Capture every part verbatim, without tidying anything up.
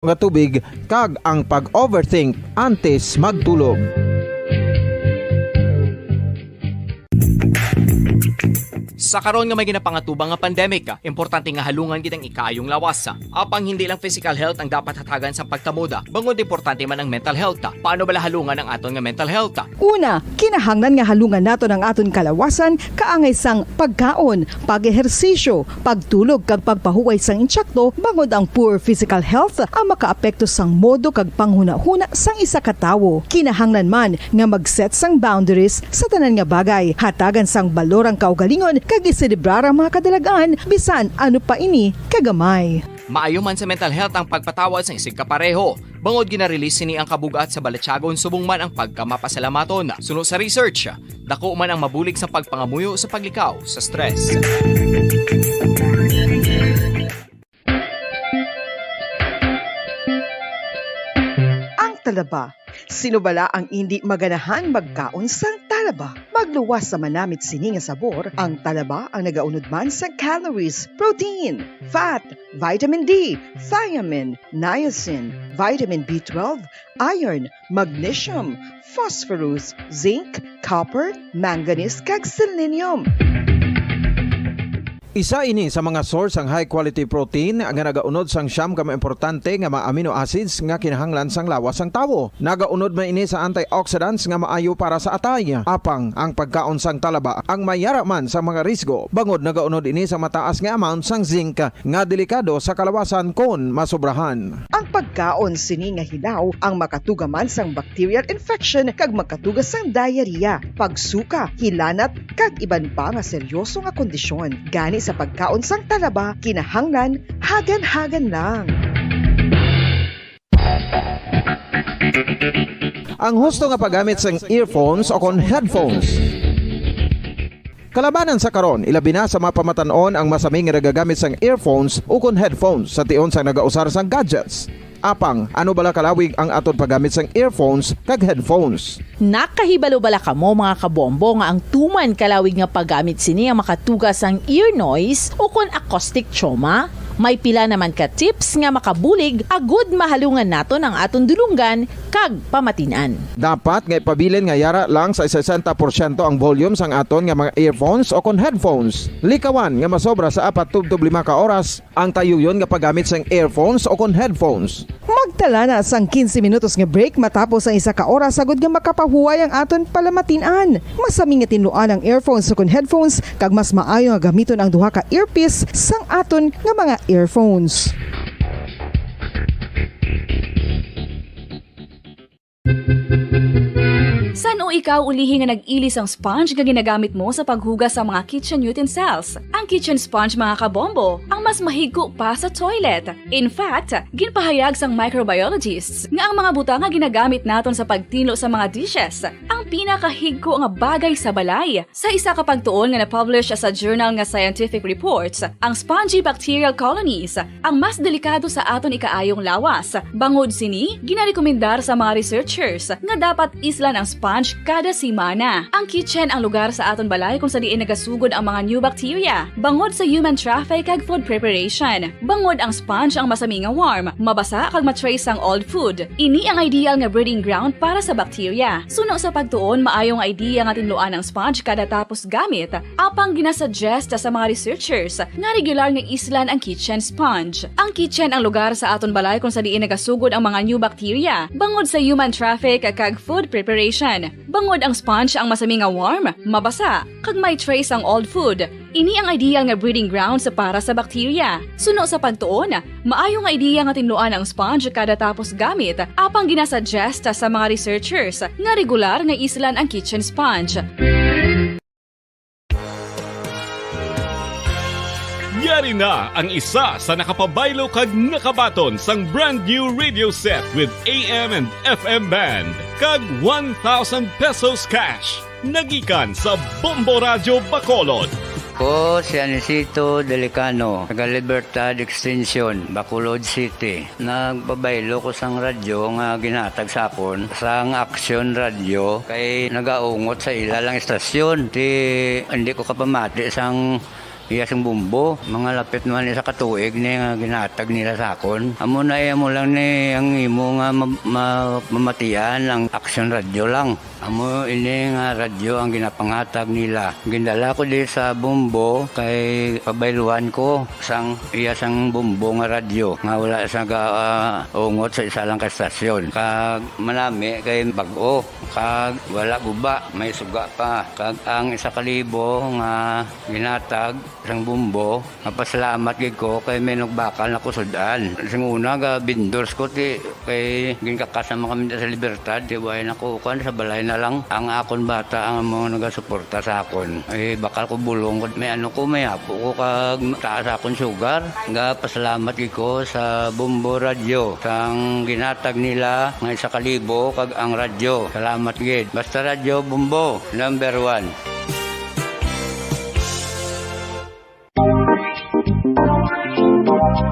nga tubig kag ang pag-overthink antes magtulog. Sa karon nga may ginapangatubang nga pandemic, importante nga halungan gid ang ikaayong lawas. Apang hindi lang physical health ang dapat hatagan sa pagtamod, bangod importante man ang mental health. Paano bala halungan ang aton nga mental health? Una, kinahanglan nga halungan naton ang aton kalawasan kaangay sang pagkaon, pag-ehersisyo, pagtulog kag pagpahuway sang insakto, bangod ang poor physical health ang makaapekto sang modo kag panghunahuna sang isa ka tawo. Kinahanglan man nga mag-set sang boundaries sa tanan nga bagay, hatagan sang balor ang kaugalingon kag iselebrar ang mga kadalagan bisan ano pa ini kagamay. Maayo man sa mental health ang pagpatawad sang isigkapareho, bangod gina-release sini ang kabug-at sa balatyagon subong man ang pagkamapasalamaton. Suno sa research, dako man ang mabulig sa pagpangamuyo sa paglikaw sa stress. Ang talaba. Sino bala ang indi maganahan magkaon sang talaba? Magluwas sa manamit sini nga sabor, ang talaba ang nagaunod man sa calories, protein, fat, vitamin D, thiamine, niacin, vitamin B twelve, iron, magnesium, phosphorus, zinc, copper, manganese, kag selenium. Isa ini sa mga source sang high quality protein nga nagaunod sang siyam ka mga importante nga mga amino acids nga kinahanglan sang lawas sang tawo. Nagaunod man ini sa antioxidants nga maayo para sa atay. Apang ang pagkaon sang talaba ang mayara man sa mga risgo, bangod nagaunod ini sa mataas nga amount sang zinc nga delikado sa kalawasan kon masobrahan. Ang pagkaon sini nga hilaw ang makatuga man sang bacterial infection kag makatuga sang diarrhea, pagsuka, hilanat, kag iban pa nga seryoso nga kondisyon. Gani sa pagkaon sang talaba, kinahanglan hagan-hagan lang. Ang husto nga paggamit sang earphones o kon headphones. Kalabanan sa karon, ilabi na sa mga pamatan-on ang masami nga nagagamit sang earphones ukon headphones sa tion sang nagausar sang gadgets. Apang, ano bala kalawig ang aton paggamit sang earphones kag headphones? Nakahibalo bala kamo, mga kabombo, nga ang tuman kalawig nga paggamit sini ang makatuga sang ear noise ukon acoustic trauma? May pila naman ka tips nga makabulig agud mahalungan naton ang aton dulonggan kag pamatin-an. Dapat nga ipabilin nga yara lang sa sesenta porsyento ang volume sang aton nga mga earphones o kon headphones. Likawan nga masobra sa apat tubtob lima ka oras ang tayuyon nga paggamit sang earphones o kon headphones. Magtala na sang quince minutos nga break matapos ang isa ka oras agud nga makapahuway ang aton palamatin-an. Masami nga tinluan ang earphones o kon headphones, kag mas maayo nga gamiton ang duha ka earpiece sang aton nga mga earphones. San-o ikaw ulihi nga nag-ili sang sponge nga ginagamit mo sa paghugas sa mga kitchen utensils? Ang kitchen sponge, mga kabombo, ang mas mahigko pa sa toilet. In fact, ginpahayag sang microbiologists nga ang mga butang nga ginagamit naton sa pagtinlo sa mga dishes ang pinakahigko nga bagay sa balay. Sa isa ka pagtuon nga na-publish sa journal nga Scientific Reports, ang spongy bacterial colonies ang mas delikado sa aton ikaayong lawas. Bangod sini, ginarekomendar sa mga researchers nga dapat islan ang sponge kada semana. Ang kitchen ang lugar sa aton balay kung sa diin nagasugod ang mga new bacteria. Bangod sa human traffic kag food preparation, bangod ang sponge ang masami nga warm, mabasa kag ma-trace ang old food. Ini ang ideal nga breeding ground para sa bacteria. Suno sa pagtuon, maayo nga idea nga tinluan ang sponge kada tapos gamit, apang ginasuggest sa mga researchers nga regular nga islan ang kitchen sponge. Ang kitchen ang lugar sa aton balay kung sa diin nagasugod ang mga new bacteria, bangod sa human traffic kag food preparation. Bangod ang sponge ang masami nga warm, mabasa, kag may trace ang old food. Ini ang ideal nga breeding grounds para sa bacteria. Suno sa pagtuon, maayo nga ideya nga tinluan ang sponge kada tapos gamit, apang ginasuggest sa mga researchers nga regular nga islan ang kitchen sponge. Yari na ang isa sa nakapabaylo kag nakabaton sang brand new radio set with A M and F M band kag one thousand pesos cash. Nagikan sa Bombo Radyo Bacolod. Ko si Anisito Delicano, taga Libertad Extension, Bacolod City. Nagpabaylo ko sang radyo nga ginhatag sa akon sang Action Radio kay nagaungot sa ila lang istasyon. Ti, hindi ko kapamati sang Iya sang Bombo, mga lapit man isa ka tuig ni nga ginahatag nila sa akon. Amo na, iya mo lang ni ang imo nga ma-, ma-, mamatian ang Aksyon Radyo lang. Amo ini nga radyo ang ginapanghatag nila. Gindala ko di sa Bombo kay pabayluhan ko sang iya sang Bombo nga radyo nga wala sa ga-, ah, ungot sa isa lang ka estasyon. Kag manami kay bag-o, kag wala guba, may suga pa. Kag ang isa ka libo nga ginatag sang Bombo, mapasalamat gid ko kay may nagbakal na kusud-an. Sing una, ga vendors ko, ti, kay ginkakas naman kami sa Libertad, ti, way na ko, kuwan, sa balay na lang. Ang akon bata ang mga nagasuporta sa akon. Eh, bakal ko bulong ko, may ano ko, may apo ko, kag taas akon sugar. Ga pasalamat gid ko sa Bombo Radyo, sang ginatag nila nga isa ka libo, kag ang radyo. Salamat gid. Basta Radyo Bombo, number one.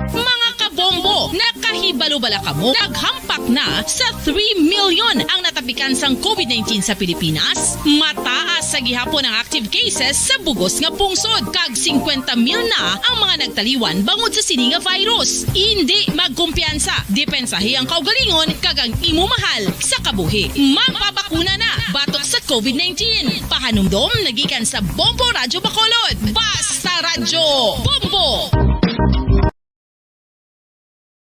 Mga kabombo, nakahibalo bala kamo? Naghampak na sa three million ang natapikan sang covid nineteen sa Pilipinas. Mataas sa gihapon ang active cases sa bugos nga pungsod, kag singkwenta mil na ang mga nagtaliwan bangod sa sini nga virus. Indi magkumpiyansa, depensahi ang kaugalingon kag ang imo mahal sa kabuhi. Magpabakuna na batok sa covid nineteen. Pahanumdom na gikan sa Bombo Radyo Bacolod. Basta Radyo Bombo!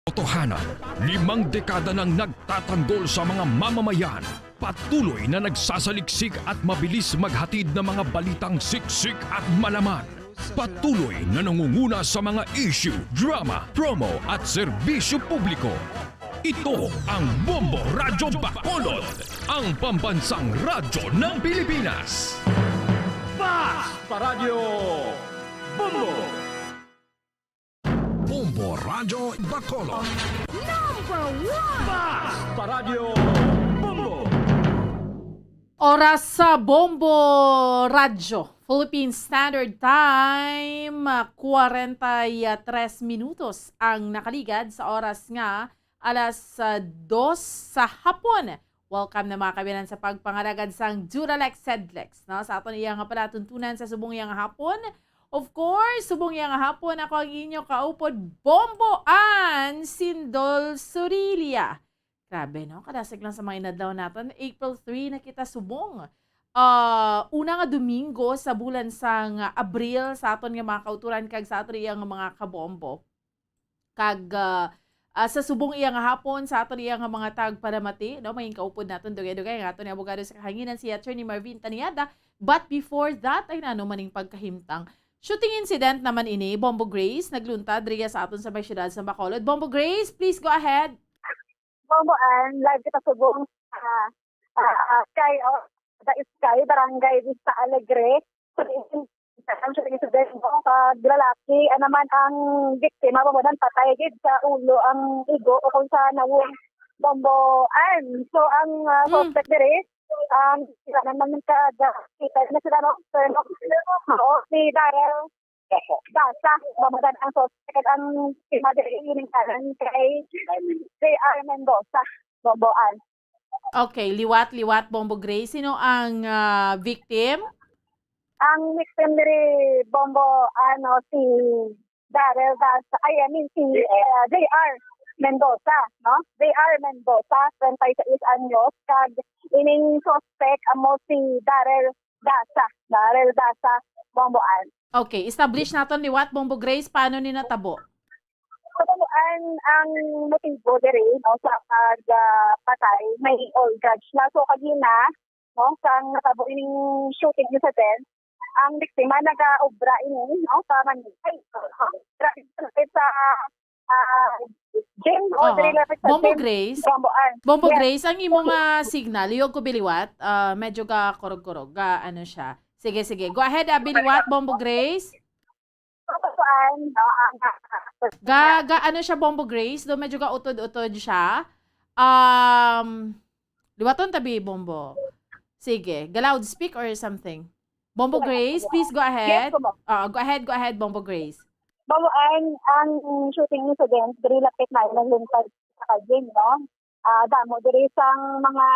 Totohanan, limang dekada nang nagtatanggol sa mga mamamayan. Patuloy na nagsasaliksik at mabilis maghatid ng mga balitang siksik at malaman. Patuloy na nangunguna sa mga issue, drama, promo at serbisyo publiko. Ito ang Bombo Radyo Bacolod, ang pambansang radyo ng Pilipinas. Basta Radyo Bombo! Bombo Radyo Bacolod. Number one! Basta Radyo Bombo! Oras sa Bombo Radyo, Philippine Standard Time, ah, kwarenta y tres minutos ang nakaligad sa oras nga alas, ah, dos sa hapon. Welcome na, mga kabiyanan, sa pagpangalagad sang Duralex Sedlex, no? Sa aton iya nga palatuntunan sa subong iya nga hapon. Of course, subong iya nga hapon, ako ang inyo kaupod, Bombo Ann Sindol Surilia. Grabe, no? Kadasig lang sa mga inadlaw naton. April three na kita subong. Ah, una nga Domingo sa bulan sang Abril sa aton nga mga kauturan kag sa aton iya nga mga kabombo. Kag, ah, ah, sa subong iya nga hapon, sa aton iya nga mga tagpalamati, no, may kaupod naton dugay-dugay nga aton abogado sa kahanginan, si Attorney Marvin Taniada. But before that, ay nano man ning pagkahimtang. Shooting incident naman ini, Bombo Grace, nagluntad diriya sa aton sa may siyudad sa Bacolod. Bombo Grace, please go ahead. Bombo Ann, live kita subong sa, ah, ah, sky, oh, the sky, barangay Vista Alegre. So, ang shooting incident mo, kag lalaki, ah, naman ang biktima, Bombo Ann, patay gid sa ulo ang igo o kung sa nawong, Bombo Ann. So, ang, ah, Mm. suspect diri, ang sila naman nagkada-, kita na sila, no? Pero, oo, si Daryl Daza, Bombo Ann, ang suspect, ang biktima diri, ining kanan kay J R Mendoza, Bombo Ann. Okay, liwat, liwat, Bombo Grace. Sino ang, ah, victim? Ang victim diri, Bombo, ano, si Daryl Daza, ay, I mean, si, ah, J R Mendoza, no? J R Mendoza, treinta y seis anyos, kag ining suspect amo si Daryl Daza, Daryl Daza, Bombo Ann. Okay, establish naton liwat, Bombo Grace, paano ni natabo? So, Bombo Ann, ang motibo diri, no, sa pag, ah, patay, may all grudge na. So, kagina, no, sang natabo ining shooting incident, ang biktima nagaobra ini, no, sa Manila. Ay, sa, ah, gym o Oo. Diri lapit sa Bombo gym. Grace? Bombo Ann. Bombo Yes. Grace, ang imo Okay. nga signal, liyog ko biliwat, ah, medyo ga kurog-kurog, ga ano siya. Sige, sige. Go ahead, ah, biliwat, Bombo Grace. Bombo Ann, no, ang, ah, Ga, ga ano siya, Bombo Grace? Do medyo ga utod-utod siya. Um, liwaton tabi, Bombo. Sige, ga loudspeak or something. Bombo Wala, Grace, wala. Please go Yes, ahead. Bombo. Ah, go ahead, go ahead, Bombo Grace. Bombo Ann, ang shooting incident, diri lapit na nagluntad sa Cadian, no? Ah, damo diri sang mga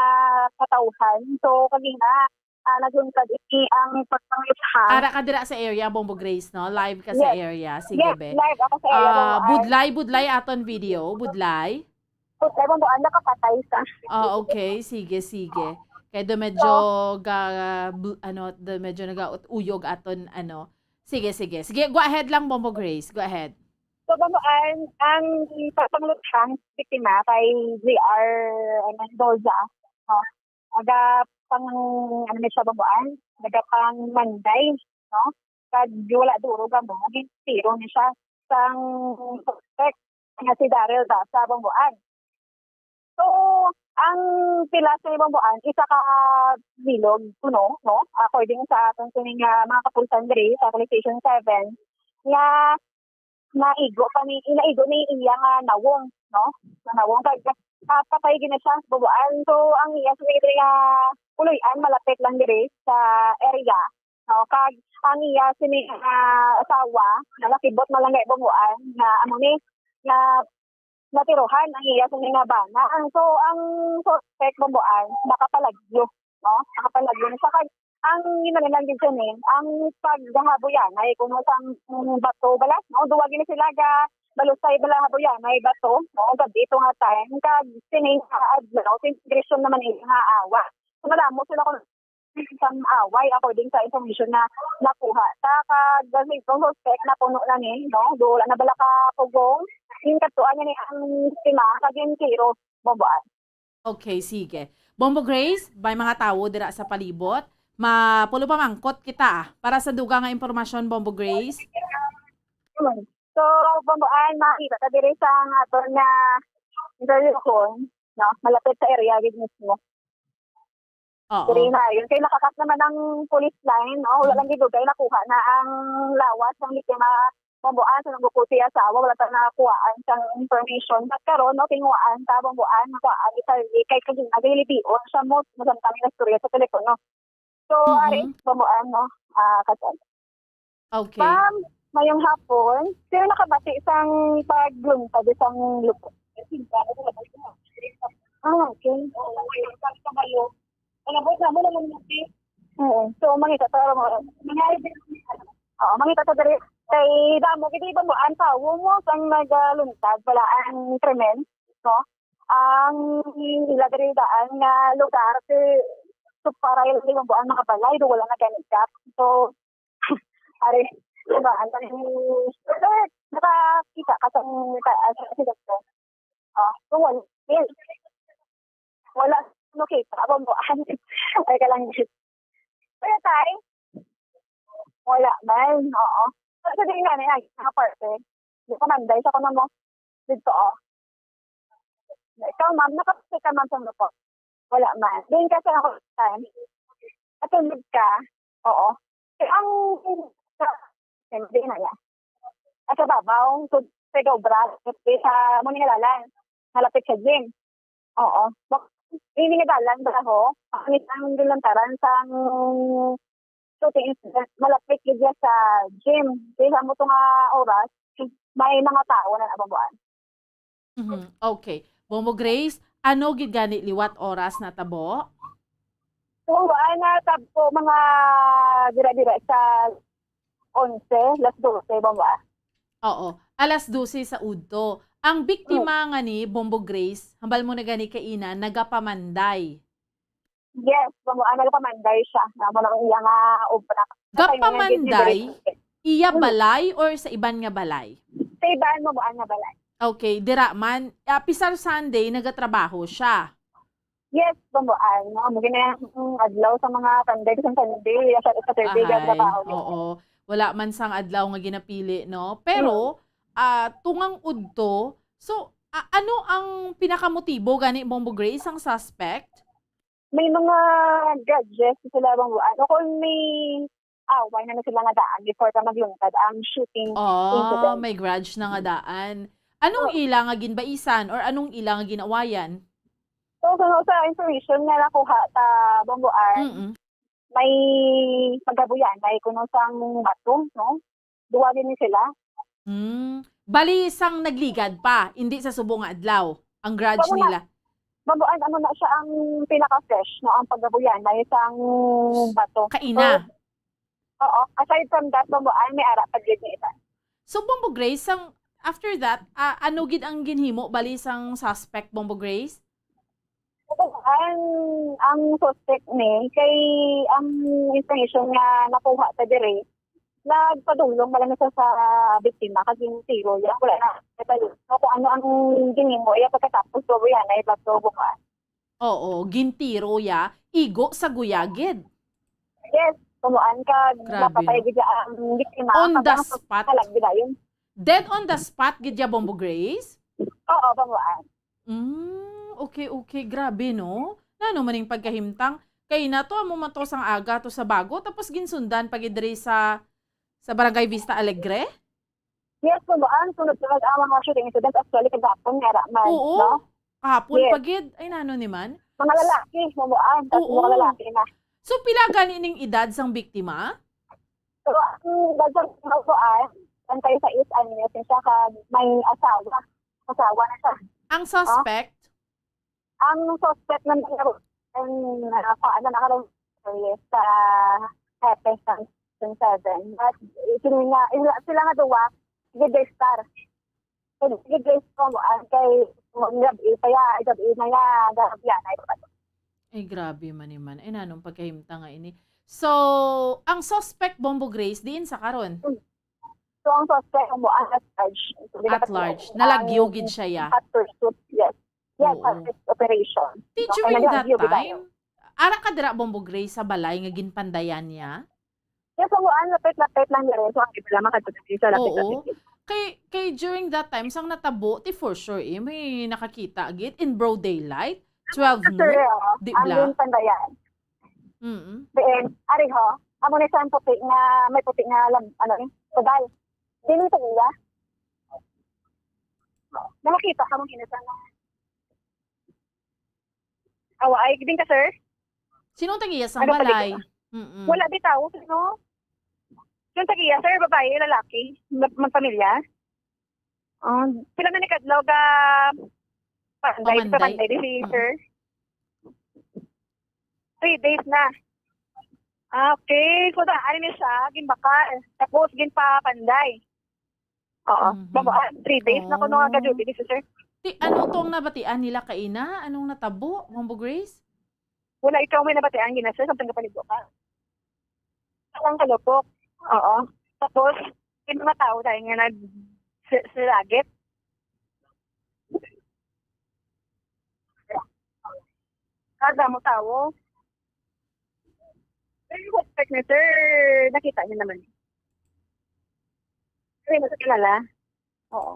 katawhan. So, kagina, ah, naglungkad ini ang pagpangitha. Ara ka dira sa area, Bombo Grace, no? Live ka sa Yes. area. Sige, Yes, be. live ako sa area, Ah, Bombo Ann. Budlay, budlay aton video. Budlay. Budlay, Bombo Ann, nakapatay sa. Ah, okay. Sige, sige. Kaya do medyo So ga-, bl-, ano, do medyo nagauyog aton, ano. Sige, sige. Sige, go ahead lang, Bombo Grace. Go ahead. So, Bombo Ann, ang pagpangluthang biktima kay J R Mendoza, no? Aga pang, ano ni siya, Bombo Ann? Aga pang Manday, no? Kag wala duro gamo, gintiro ni siya sang suspect nga si Daryl Daza, Bombo Ann. So, ang pila sa Bombo Ann, isa ka bilog kuno, no? According sa aton sini nga mga kapulisan diri sa Police Station seven, nga naigo pa ni, naigo ni iya nga nawong, no? Nga nawong kag, ah, patay gid na siya, Bombo Ann. So, ang iya sa diri nga puloy-an malapit lang diri sa area, no? Kag ang iya sini nga asawa, nalakibot man lang kay Bombo Ann, nga amo ni, nga natirohan ang iya sini nga bana. So, ang suspect, Bombo Ann, nakapalagyo, no? Nakapalagyo na siya. Kag ang ginalinan gid sini, ang paghahaboyanay kuno sang bato bala, no? Duwa gid sila ga balusay bala, haboyanay bato, no? Gabi to nga time, kag sini nga adlaw, sini agresyon naman ini nga awa. So, madamo sila kuno sang away, according sa information na nakuha ta. Kag ang mismong suspect na puno na ni, no? Do wala na bala ka pugong. Yung katuan niya ni ang biktima, kag yung tiro, Bombo Ann. Okay, sige. Bombo Grace, may mga tawo dira sa palibot. Mapulo pa mangkot kita, ah. Para sa dugang nga impormasyon, Bombo Grace. Hmm. So, Bombo Ann, makita ta diri sa ang aton nga interview, no? Malapit sa area gid mismo. Oo. Diri na, yun. Kay nakakat naman ang police line, no? Wala lang gid, kay nakuha na ang lawas ng biktima, Bombo Ann, sa nagbuko siya asawa, wala pa nakuhaan sang information. But karon, no, tinguhaan ta, Bombo Ann, nakuhaan, ita-, kay kagina, gililibion siya mo, masamtang yung istorya sa telepono. So, Mm-mm. ari, Bombo Ann, no? Ah, katan. Okay. Ma'am, mayong hapon. Sino nakabati sang pagluntad sang lupo? Ah, okay. Ang abot na mo naman, Mickey. Oo. So, mangita ta, mga, mga, oo, mangita ta diri. Kay damo, gid ba mo, ang tawo mo, sang nagaluntad, wala ang krimen, no? Ang ila diri daan nga lugar, si, so, para ila, di ba, ang mga balay, do wala na gani gap. So, Ari, diba, ang tanim, nakakita ka sa, sa, sa doktor. Ah, so, wala, wala, no, kita, abang buwan. Ay, ka lang, kaya, tay, wala man, oo. Kasi di nga, nga, nga parte, di ko nanday sa kuno mo, dito, oh. Ikaw, ma'am, nakapasok ka, ma'am, sa motor? Wala man. Din kasi ako, time, natulog ka, oo. Eh, ang, hindi na yan. At sa babaw, so, sa obra, sa mo ningalalan, malapit sa gym. Oo. Bak-, hindi ningalalan ba ako? Ang isang gilantaran sa shooting incident, malapit gid siya sa gym. Di sa mo to nga oras, may mga tao na nababuan. Mhm. Okay. Bombo Grace, ano gid gani liwat oras natabo? Kung wala na tab ko mga dira-dira sa onse, las dose, Bombo, ah. Oo, alas dose sa udto. Ang biktima Mm. nga ni Bombo Grace, hambal mo na gani kaina, nagapamanday. Yes, Bombo, ah, nagapamanday siya. Amo na ang iya nga obra. Sa kanya nga Gapamanday? gid, Iya Mm. balay or sa iban nga balay? Sa iban, Bombo, ah, nga balay. Okay, dira man. Ah, pisar Sunday, nagatrabaho siya. Yes, Bombo, ah, no? Amo gid na yung adlaw sa mga Sunday, sa Sunday, sa Saturday, Ahay, trabaho niya. oo. Wala man sang adlaw nga ginapili, no? Pero, Mm. ah, tungang udto, so, a-, ano ang pinakamotibo gani, Bombo Grace, ang suspect? May mga grudges sila, Bombo, ah. Ano kung may away na, na sila nga daan before ka maglungkad ang shooting Ah, incident? may grudge na nga daan. Anong Oo. ila nga ginbaisan or anong ila nga ginawayan? So, so, sa information nga nakuha ta, Bombo Ann, Mm-mm. may paghabuyanay kuno sang bato, no? Duwa din ni sila. Hmm. Bali, sang nagligad pa, hindi sa subong nga adlaw, ang grudge Wala. nila. Bambuan, amo na siya ang pinaka-fresh, no, ang paggabuyanay sang bato. Kaina. So, oo, aside from that, Bambuan, may ara pa gyud nga iba. So, Bombo Grace, sang, after that, ah, ano gid ang ginhimo bali sang suspect, Bombo Grace? Bambuan, ang suspect ni, kay ang information nga nakuha ta diri, nagpadulong bala na siya sa biktima, kag yung tiro, ya, wala na, so, kung ano ang ginhimo, iya pagkatapos, so, yan, ay, bato, Bambuan. Oo, gintiro ya, igo sa guyagid. Yes, Bambuan, kag Grabe, napatay no? Gid ang biktima, On kag the ang spot? Kalag gid yun. Dead on the spot gid ya, Bombo Grace? Oo, Bambuan. Mm, okay, okay. Grabe, no? Nano man ning pagkahimtang? Kay nato, amo man to sang aga to sa Bago, tapos ginsundan pa gid diri sa, sa Barangay Vista Alegre? Yes, Bambuan, sunod-sunod ang mga shooting incidents. Actually, kagahapon nga ra man, Oo. No? Kahapon Yes. pa gid. Ay, nano ni man? Mga lalaki, Bambuan, tas Oo. Mga lalaki na. So, pila gani ning edad sang biktima? So, ang edad sang Bambuan, bantay sa is anyos na siya, kag may asawa. Asawa na siya. Ang suspect? Ang suspect na, ang, ah, kuan na karon, sa hepe sa Section seven. But, eh, sila nga, sila, sila nga duwa, sige, star. Sige, star, ang kay, gabi pa ya, gabi na ya, gabi ya, na ito. Ay, grabe man ni man. Ay, nanong pagkahimtang nga ini. So, ang suspect, Bombo Grace, diin sa karon? So, ang suspect, Bambuan, at large. So, At large. Nalagyo gid siya, ya. At pursuit, yes. Yes, Oo. At operation. Di, Okay, during that nalagyo gid tayo. Time, ara ka dira, Bombo Grace, sa balay nga ginpandayan niya? Yes, Bambuan, lapit-lapit lang diri. So, ang iba lang makadto sa lapit-lapit. Oo. Kay, kay during that time, sang natabo, ti for sure, eh, may nakakita gid in broad daylight, twelve Sir, noon, oh, di ang bala? Ginpandayan. Mm. Then, ari ho, amo ni sa ang puti nga, may puti nga lag-, ano ni, pedal. Dili sa iya. Nakakita ka mo, kinasa na. Awa, ay, din ka, sir? Sino ang tag-iya sang Ano pa balay? dito? Mm-mm. Wala bitaw, sino? Yung tag-iya, sir, babae, lalaki, mag-, magpamilya? Ah, sila na ni Kadlaw ga Panday, di ba Pamanday? Panday, di si Mm. sir? Three days na. Ah, okay. So, da, ano niya siya? Ginbakal. Tapos, ginpapanday. Oo. Mhm. Bambuan, three days na ko nung Oh. Nagaduty, di si sir. Ti, ano to ang nabatian nila kaina? Anong natabo, Bombo Grace? Wala, ikaw may nabatian, gina, sir, samtang kapaligo ka. Ang kalupok. Oo. Tapos, yung mga tao dahil nga nag-, si-, silagit. Kada mo tao. Pero yung suspect niya, sir, nakita niyo naman. Hindi mo sa kilala? Oo.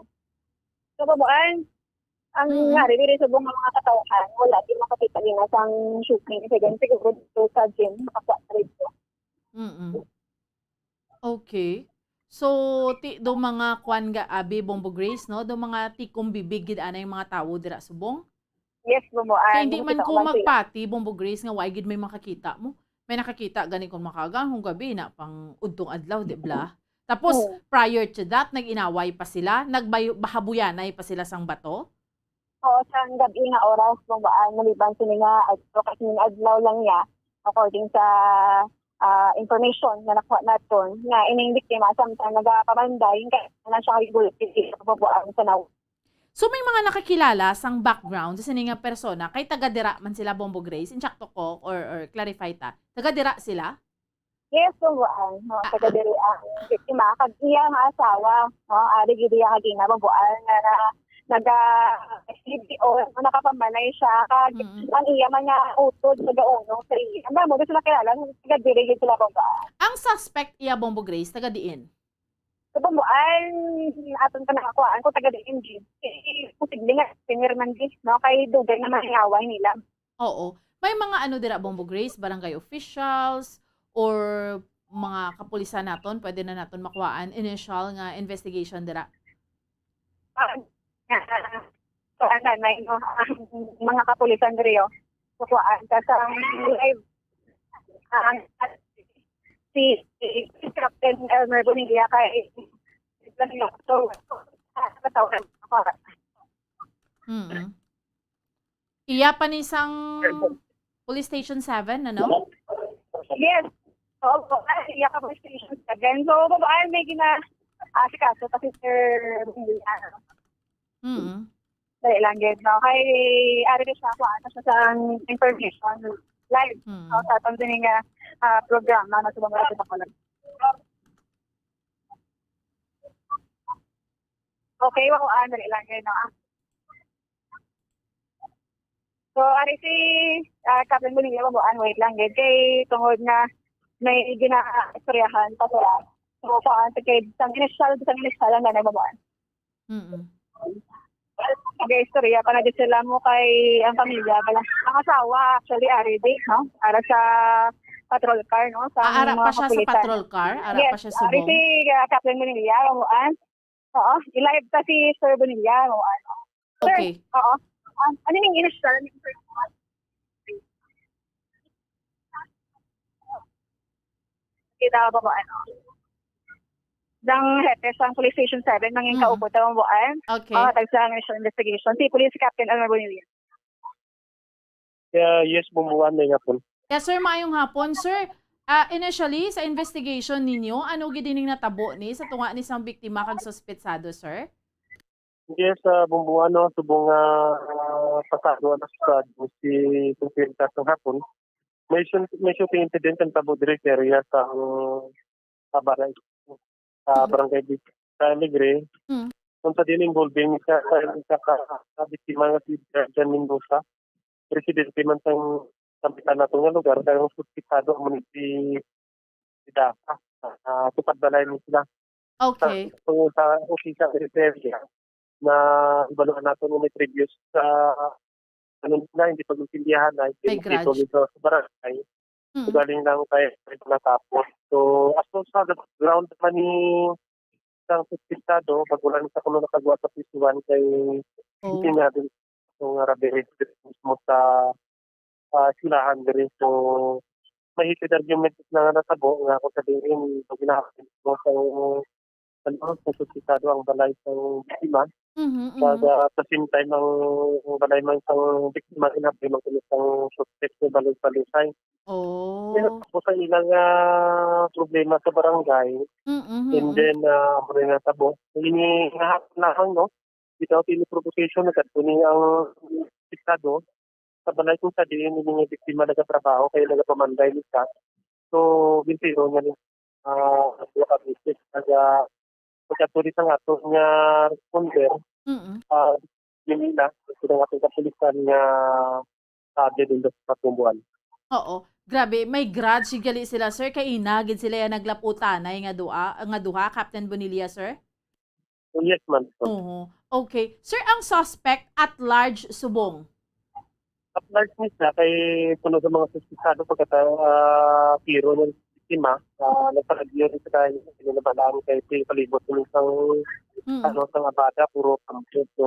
Sa Bambuan, ang Mm. nangyari, diri subong nga mga katawhan, wala din makakita nila sang shooting incident. Siguro dito sa gym, makakuha na rin po. Mm-mm. Okay. So, ti-, do mga kwan ga, abi, Bombo Grace, no? Do mga tikom bibig gid anay mga tawo dira subong? Yes, Bambuan. Kay hindi man ko magpati, Bombo Grace, nga why gid may makakita mo. May nakakita gani kung makagang kung gabi na pang udtong adlaw, di bla? Tapos, Oo. prior to that, nag-inaway pa sila, nagbayo-, bahabuyanay pa sila sang bato? Oo, sa gabi nga oras, Bambuan, maliban sini nga adlaw, kasi nga adlaw lang niya, according sa, ah, information nga nakuha naton, nga ining biktima, samtang nagapamanday, kaya na siya gulpi, Bambuan, sa naw-. So, may mga nakakilala sang background sa sini nga persona, kay taga dira man sila, Bombo Grace, insakto ko, or, or clarify ta, taga dira sila? Yes, Bambuan. No, Ah, taga ah. diri ang biktima. Kag iya nga asawa, no, ari gid iya kag ina, Bambuan, nga na, naga, C D O, nakapamanay siya. Kag Mm. ang iya man nga utod, nagaunong sa iya. Ang damo, gusto makilala, taga diri gid sila, Bambuan. Ang suspect iya, Bombo Grace, taga diin? Sa Bambuan, aton pa nakakuhaan ko, taga diin gid. Eh, posible nga, singer man gid, no? Kay dugay naman ang away nila. Oo. May mga ano dira, Bombo Grace, barangay officials, or mga kapulisan naton, pwede na naton makuhaan initial nga investigation dira? Ah, ah, kuhaan na, no, ang mga kapulisan diri, oh. Kuhaan ka sa live, ah, si, si Captain Elmer Bonilla kay, so, ah, katawagan ako. Mm. Iya pa ni sang Police Station seven, ano? Yes. Oo po. Ay, iya ka Police Station seven. So, Bambuan, may gina... Ah, si kaso kasi, sir, hindi, ano, Mm. dali lang, gid, no? Kay, ari din siya, kuha na siya sa information live. Mm. No? Sa atong din nga ah, programa na sa mga sa Bacolod. Okay, wa ko, ah, dali lang, gid, no? Ah. So, ari si ah, Captain Bonilla, Bambuan, wait lang, gid. Kay, tungod nga may ginaistoryahan pa sila. So, kuan, kay, sang initial, sang initial lang na, Bambuan. Mm. Nag-istorya pa na di sila mo kay ang pamilya pala. Ang asawa, actually, ari di, no? Ara sa patrol car, no? Sa Ah, ara mga pa siya sa kapulisan. patrol car? Ara Yes, pa siya ari subong? Si ah, Captain Bonilla, Bambuan. Oo, i-live ta si Sir Bonilla, Bambuan. Sir, Okay. Oo. An- ano yung initial? Kita ba mo ano? Dang hepe sang Police Station seven, nanging Mm. kaupo ta, Bambuan. Okay. Oh, tag sa initial investigation. Si Police Captain Elmer Bonilla. Yeah, yes, Bambuan, may hapon. Yes, sir. Maayong hapon, sir. Ah, initially, sa investigation ninyo, ano gid ining natabo ni sa tunga ni sang biktima kag suspetsado, sir? Yes, sa Bambuan, no, subong nga ah, pasado na sa si Consulta sa hapon. May shooting, may shooting incident ang tabo diri sa area sa Abara, sa Mhm. barangay Big sa Alegre. Mm. Kung sa din involving sa sa isa ka sa biktima nga si Jan Mendoza, residente man sang kapitan nato nga lugar, kaya ang suspitado mo ni si si Dafa. Ah, tupad balay ni sila. Okay. Kung sa official criteria na ibaluhan nato mo may previous sa ano na hindi pag-intindihan na May grudge. Dito sa barangay. Mm. Galing lang kay natapos. So, as far sa ground naman ni sang suspitado, bago lang sa kuno nakagawa sa prisuhan kay Oh. Hindi nga din itong rabiris mismo sa ah, eskwelahan diri. So, may heated argument na nga natabo nga kung sabihin, pag ginahapon mo sa ano, sa suspitado ang balay sa biktima. Mhm, Kag mhm. ah, at the same time, ang balay man sa biktima, inabi man kami sa suspect sa balay-balisay. Oh. Kaya po sa ilang ah, problema sa barangay, Mm, mhm, and mhm. then, ah, amo na natabo. Ini nga hapon lamang, no? Without any provocation, nagkadto ni ang suspitado sa balay kung sa diin ini nga biktima nagatrabaho kay nagapamanday ni siya. So, gintiro niya ni ah, ang duha ka beses. Kaya pagkatuloy sa aton nga responder, Mm. ah, yun na, ito ang ating kapulisan nga sabi din sa Patumbuan. Oo. Grabe, may grudge gali sila, sir. Kay ina gid sila ya naglaputanay nga duha, nga duha, Captain Bonilla, sir? So, yes, ma'am. Oo. Okay. Sir, ang suspect at large subong? At large ni siya kay puno sa mga suspitado pagkata ah, tiro ng biktima. Ah, nagpalagyo rin sa kanya, hindi na balaan kay palibot ng isang Mm. ano, sa Abada, puro kampo. So,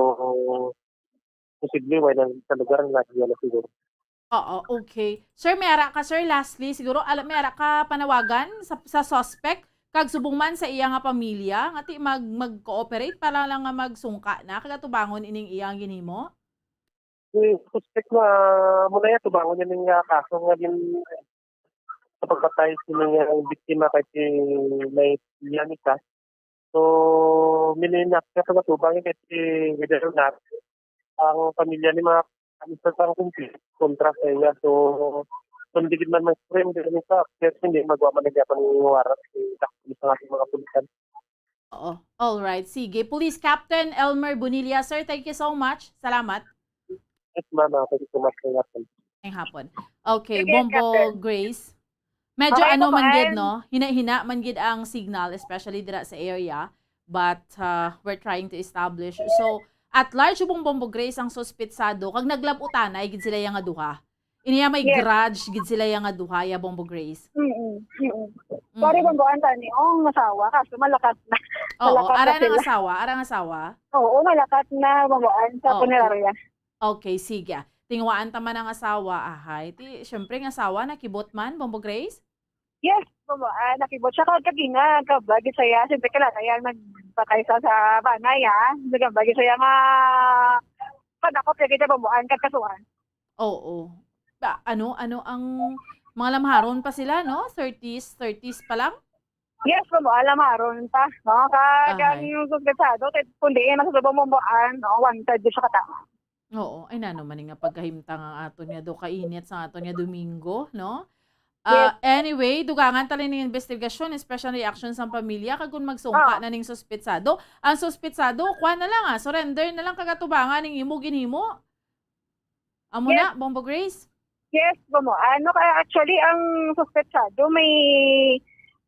posible, wala lang sa lugar na diyan na siguro. Oo, okay. Sir, may ara ka, sir, lastly, siguro, ala, may ara ka panawagan sa, sa suspect, kag subong man sa iya nga pamilya, nga ti mag, mag-cooperate para lang nga magsungka na, kag atubangon ining iyang ginhimo? Si suspect na muna yan, tubangon niya ng ah, kaso nga din sa pagpatay sa mga biktima kay si may Yanika. So, mininak siya sa matubang kay si Leader Nat. Ang pamilya ni mga isa sa kumpli kontra sa iya. So, kung di man mag-surrender ni sa, pero hindi magawa man nagyapan ng warat si sa ating mga pulisan. Oo. All right. Sige. Police Captain Elmer Bonilla, sir, thank you so much. Salamat. Yes, ma'am. Ah, thank you so much for that. Ngayong hapon. Okay, Sige, Bombo Captain. Grace. Medyo Okay, ano man gid, Bombo. No? Hina-hina man gid ang signal, especially dira sa area. But uh, we're trying to establish. So, at large subong Bombo Grace ang suspitsado, kag naglaputanay gid sila ya nga duha. Iniya may Yes. grudge gid sila ya nga duha, ya Bombo Grace. Mm-mm. Mm-mm. Mm. Sorry, Bombo, ang tani, ang asawa, kaso malakat na. Oo, Malakat na ara nga sila. Asawa, ara nga asawa. Oo, malakat na, Bombo, ang sa Oo. Punerarya. Okay, sige. Tingwaan ta man ang asawa, ahay. Ti, syempre, ang asawa, nakibot man, Bombo Grace? Yes, Bombo, ah, nakibot siya kag kagina, gabag siya, siyempre, kailangan yan, nagpatay sa, sa banay, ha? Nagabag siya nga, padakop siya kita, Bombo, ang kagkasuhan. Oo. Ba, ano, ano ang mga lamharon pa sila, no? Thirties, thirties pa lang? Yes, Bombo, ah, lamharon pa, no? Kag Ahay. Ang suspetsado, kay kung di masasubong Bombo, ah, no, wanted di siya katama. Oo, ay nano man nga pagkahimtang ang aton nga do kainit sa aton nga Domingo, no? Yes. Ah, anyway, dugangan ta lang ning investigasyon, especially reaction sang pamilya, kag kung magsungka Ah. na ning suspetsado, ang suspetsado, kuha na lang, ah, surrender na lang kag atubangan ning imo ginhimo. Amo Yes. Na, Bombo Grace? Yes, Bombo. Ano ka, actually, ang suspetsado may,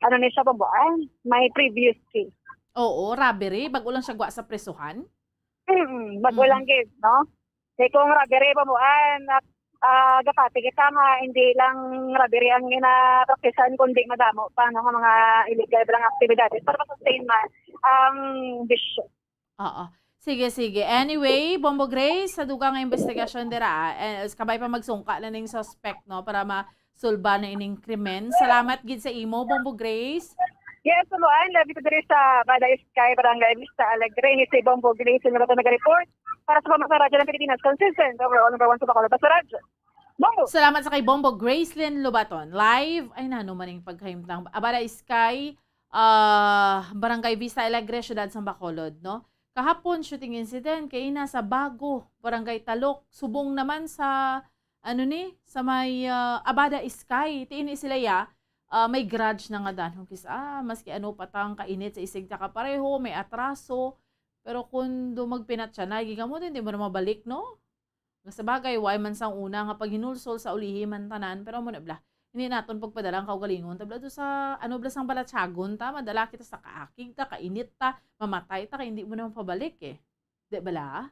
ano ni siya, Bombo, ah, may previous case. Oo, robbery. Bago lang siya gwa sa presuhan. Mm, bago Mm. lang gid, no? Kay kung robbery, Bombo, ah, na, ah, gapati kita nga hindi lang robbery ang ginapraktisan, kundi madamo pa, no, nga mga illegal lang aktibidades para ma-sustain man ang bisyo. Oo. Sige, sige. Anyway, Bombo Grace, sa dugang nga investigasyon dira, ah, eh, kabay pa magsungka na ning suspect, no, para masulba na ining krimen. Salamat gid sa imo, Bombo Grace. Yes, Bombo, ah, live ito diri sa Abada Sky, Barangay Vista Alegre. Ni si Bombo Grace, yung nag-report para sa Pamasa Radyo ng Pilipinas, consistent, overall number one sa Bacolod, Basta Radyo. Bombo! Salamat sa kay Bombo Gracelyn Lobaton. Live, ay nano man ning pagkahimtang. Abada Sky, ah, Barangay Vista Alegre, Siyudad sang Bacolod, no? Kahapon, shooting incident, kay ina sa Bago, Barangay Talok, subong naman sa, ano ni, sa may, ah, Abada Sky. Ti ini sila ya, ah, may grudge na nga danhon kis-, ah, maski ano pa tang kainit sa isig ta kapareho, may atraso. Pero kung do magpinatya na, gigamot, hindi mo na mabalik, no? Nga sa bagay, way man sang una nga paghinulsol sa ulihi man tanan, pero amo na bala. Hindi naton pagpadala ang kaugalingon. Tabla do sa, ano bala sang balatyagon ta, madala kita sa kaakig ta, kainit ta, mamatay ta, kay hindi mo na mapabalik eh. Di bala?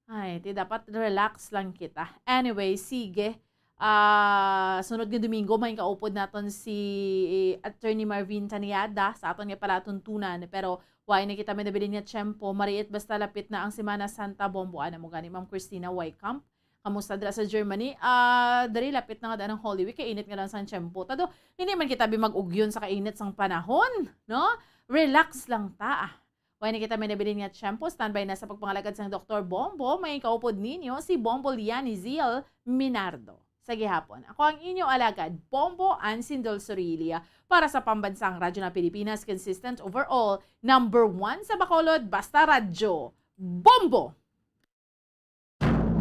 Ay, ti dapat relax lang kita. Anyway, sige. Ah, sunod nga Domingo, may kaupod naton si Attorney Marvin Taniada sa aton nga palatuntunan. Pero why na kita may nabilin nga tiyempo? Mariit basta lapit na ang Semana Santa, Bombo. Ana mo gani, Ma'am Christina Wycamp. Kamusta dira sa Germany? Ah, diri lapit na nga daan ang Holy Week, kay init nga lang sang tiyempo. Tado, hindi man kita bi mag-ugyon sa kainit sang panahon, no? Relax lang ta, ah. Wala na kita may nabilin nga tiyempo, standby na sa pagpangalagad sang Doktor Bombo, may kaupod ninyo si Bombo Liani Ziel Minardo. Sa gihapon, ako ang inyo alagad, Bombo Ansin Dol Sorilia, para sa Pambansang Radyo ng Pilipinas, consistent overall, number one sa Bacolod, basta radyo, Bombo!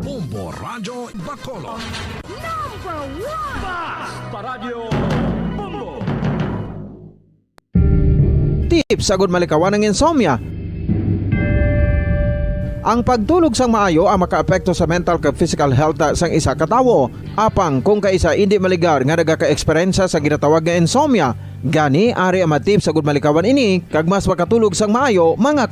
Bombo Radyo Bacolod. Number one! Basta Radyo Bombo! Tips agud malikawan ang insomnia. Ang pagtulog sang maayo ang makaapekto sa mental kag physical health sang isa ka tawo. Apang kung kaisa indi maligar nga nagaka-eksperyensya sa ginatawag nga insomnia, gani ari ang mga tips agud malikawan ini kag mas makatulog sang maayo, mga